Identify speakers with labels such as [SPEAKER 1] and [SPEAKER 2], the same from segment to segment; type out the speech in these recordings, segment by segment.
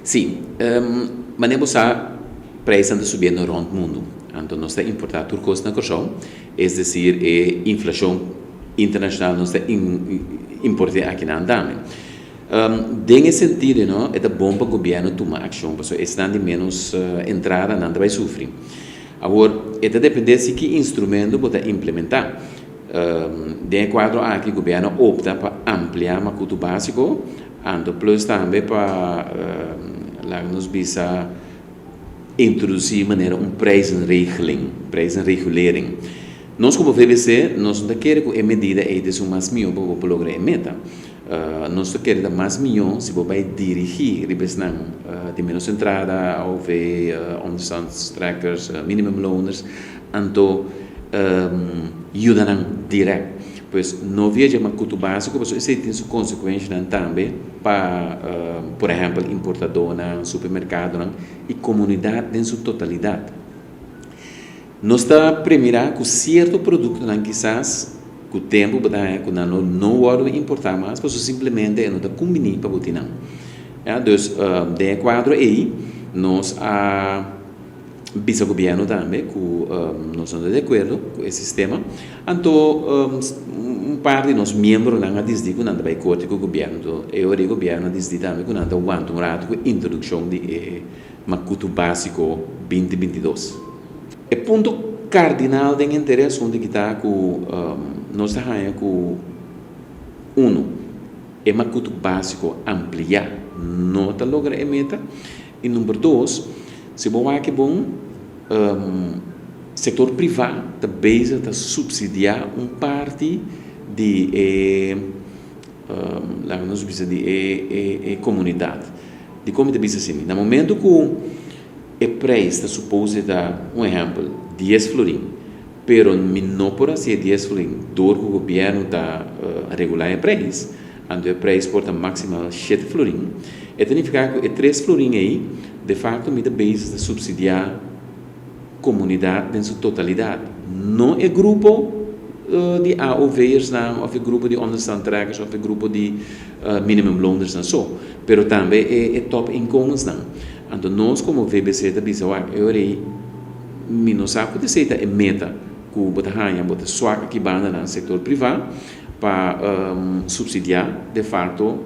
[SPEAKER 1] Si, manera bo sa, prijs ta subiendo rond mundo. Anto nos ta importa tur cos na Corsou, es decir, e inflacion internacional nos ta importa aki na tambe. Den e sentido, no, ta bon pa gobierno tuma accion, pasobra esnan di menos entrada nan bay sufri. Awor, ta depende di ki instrumento bo ta implementa. Den e cuadro aki, gobierno a opta pa amplia makutu basico, anto plus tambe pa laga nos bisa introduci manera un prijzenregeling, prijzenregulering. Nos como VBC, nos no ta kere cu e medida ey ta mas miho pa logra e meta. Nos ta kere mas miho si bo bay dirigi riba esnan di menos entrada, AOV, onderstandstrekkers, minimumloners, anto yuda nan direct. Pues no via di makutu basico, mas esey tin su consecuencia tambe pa, por ehempel, importador, supermercado y comunidad den su totalidad. Nos ta premira cu cierto producto kisas cu tempo cu nan no por importa mas, mas simplemente no ta combini pa bo tin nan. Ja, dus den e cuadro ey, nos a bisa gobierno tambe cu nos no ta di acuerdo cu e sistema. Anto un par di nos miembronan a dicidi cu nan ta bay corte cu gobierno y e gobierno a dicidi tambe cu nan ta wanta un rato cu introduccion di e makutu basico 2022. E punto cardinal di interes unda cu ta cu nos ta cu uno e makutu basico amplia no ta logra e meta y number 2, si bo wak bon, sector priva ta bezig ta subsidia un parti di e laga nos bisa di e comunidad. Di con ta bisa asina? Na momento cu e prijs ta suppose ta, un ehempel, 10 florin, pero mi no por haci 10 florin, door cu gobierno ta regula e prijs, anto e prijs por ta maximal 7 florin, e ta significa cu e 3 florin ey, de facto mi ta bezig ta subsidia comunidad den su totalidad. No e grupo di AOV'ers nan, of e grupo di onderstandtrekkers, of e grupo di minimumloners nan so, pero tambe e top inkomens nan. Anto nos como VBC ta bisa, wak, e ora mi no sa ku ta e meta ku bo ta haña, bo ta swak aki banda na sector priva pa subsidia de facto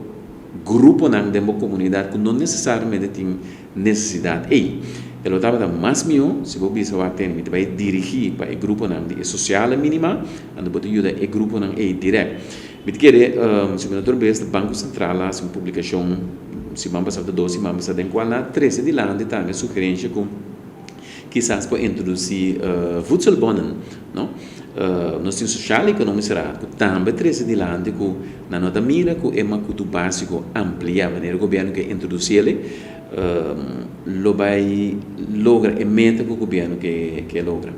[SPEAKER 1] gruponan den comunidad cu no necesariamente tin necesidad ey. E lo tabata mas miho si bo bisa, wak, ten, mi ta bay dirigi pa e gruponan di sociale minima, anto bo ta yuda e gruponan ey direct. Mi ta kere, si mi no bes, Banco Central a un publicacion siman pasa, 2 siman pasa, den cual nan a trece dilanti tambe sugerencia cu kisas por introduci voedselbonnen, no? Nos tin Sociaal Economisch Raad cu tambe a trece dilanti cu nan no ta mira cu e makutu basico amplia, manera gobierno kier introduci, lo bay logra e meta cu gobierno kier logra.